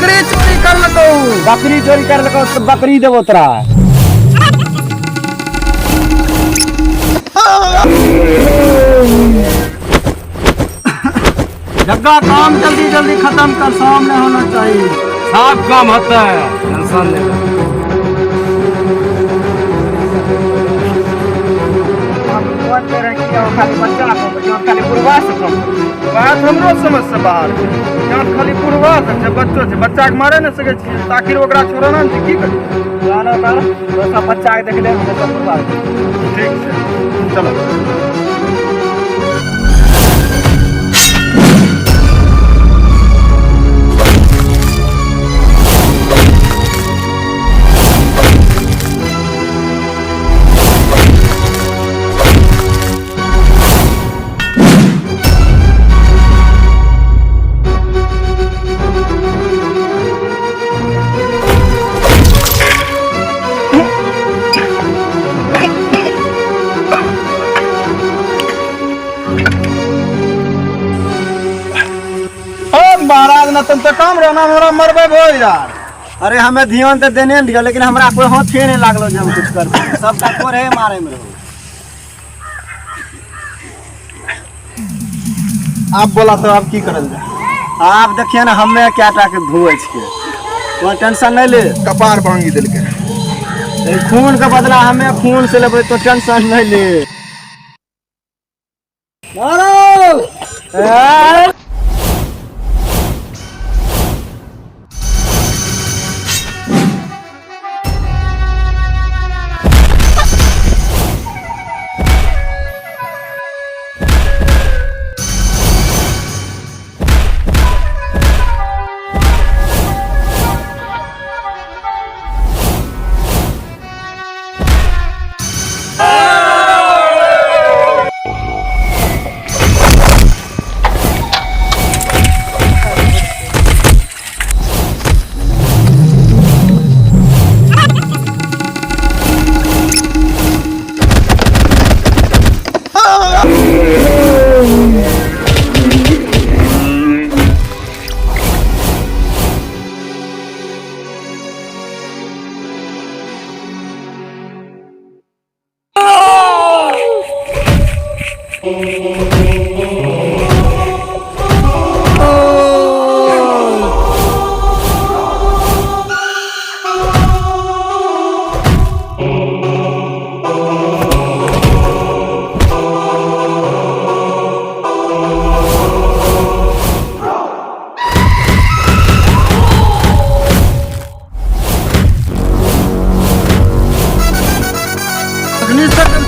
बकरी चोरी करलकौ। बकरी चोरी करलकौ तऽ बकरी देबो तोरा। जग्गा काम जल्दी जल्दी खत्म कर, शाम नहीं होना चाहिए। सब काम होता है, टेंशन नहीं। बात हमरो समझ से बाहर छै। यहाँ खाली बुढ़वा सब छै, बच्चो छै, बच्चा के मारे नहि सकै छियै, ताकि ओकरा छोड़ना ने छै, की करियै? सब बच्चा के देखले हमे सब बुढ़वा। ठीक छै, चलो। महाराज न तुम तो काम रहना, हमरा मरबे भो यार। अरे हमें ध्यान तो देने नहीं दिया, लेकिन हमरा कोई हाथे नहीं लागलो जे हम कुछ कर सबका तोरे मारे में रहो। आप बोला तो आप की करल जाए? आप देखिए ना हमें क्या टा के धोए छियै, कोई टेंशन नहीं ले। कपार भांगी देलकै। ए, खून के बदला हमें खून से लेबै, तो टेंशन नहीं ले। मारो। ए!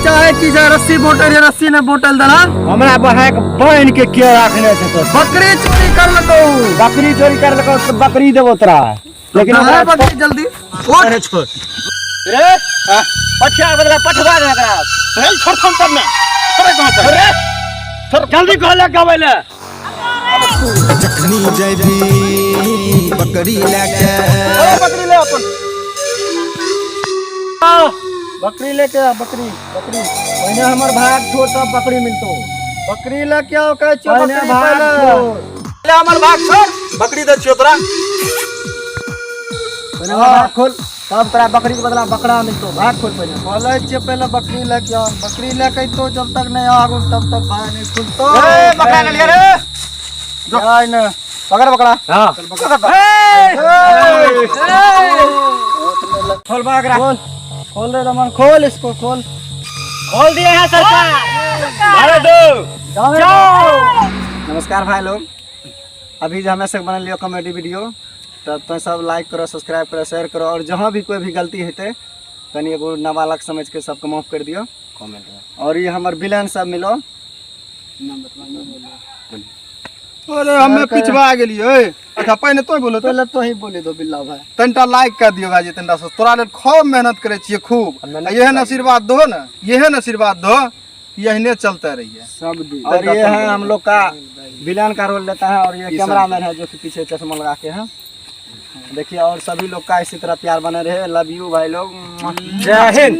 चाहे की जाए रस्सी बोटल या रस्सी ने बोटल दला। हमरा बहाय के बहन के के राखने छै तो? बकरी चोरी करलकौ। बकरी चोरी करलकौ तो बकरी देबो तोरा, लेकिन हमरा हमरा बकरी जल्दी। अरे छोड़ रे, पठिया के बदला पठवा दे एकरा। अरे छोड़ थम तब ना, छोड़े कहां से? अरे छोड़, जल्दी कहले गबै ले। जखनी जैबी बकरी लैके। अरे बकरी ले अपन, बकरी लेके आ, बकरी बकरी पहले हमर भाग छोड़ तब बकरी मिलतो। बकरी लेके आओ, कहै छियौ पहले बकरी भाग पहले। छोड़। पहले हमर भाग छोड़, बकरी दै छियौ तोरा। पहले हमर भाग खोल तब तोरा बकरी के बदला बकरा मिलतो। भाग खोल पहले। बोलै छियै पहले बकरी लेके आओ, बकरी लेके अइतो जब तक नहीं आगू तब तक भाग नहीं खुलतो। ए, बकरा ले लिया रे। जाय ने पकड़ बकरा। हाँ। खोल बकरा। खोल खोल रे रमन, खोल इसको, खोल। खोल दिए हैं सरकार। मारो दो। जाओ। नमस्कार भाई लोग, अभी जो हमें सब बना लियो कॉमेडी वीडियो, तब तो सब लाइक करो, सब्सक्राइब करो, शेयर करो, और जहाँ भी कोई भी गलती हेतै तनी एगो नाबालक समझ के सबके माफ कर दियो कमेंट में। और ये हमर विलन सब मिलो। अरे हमें पिछवा गेलियै। अच्छा पहिने तोय बोलो, पहले तो ही बोले दो बिल्ला भाई। तनिटा लाइक कर दियो भाईजी, तनिटा से तोरा लेल खूब मेहनत करे छियै, खूब। एहन आशीर्वाद दो ना, एहन आशीर्वाद दो यहने चलते रहिए सब दी। और ये है हम लोग का विलन का रोल लेता है, और ये कैमरामैन है जो कि पीछे चश्मा लगा के है, देखिए। और सभी लोग का इसी तरह प्यार बने रहे। लव you भाई लोग, जय हिंद।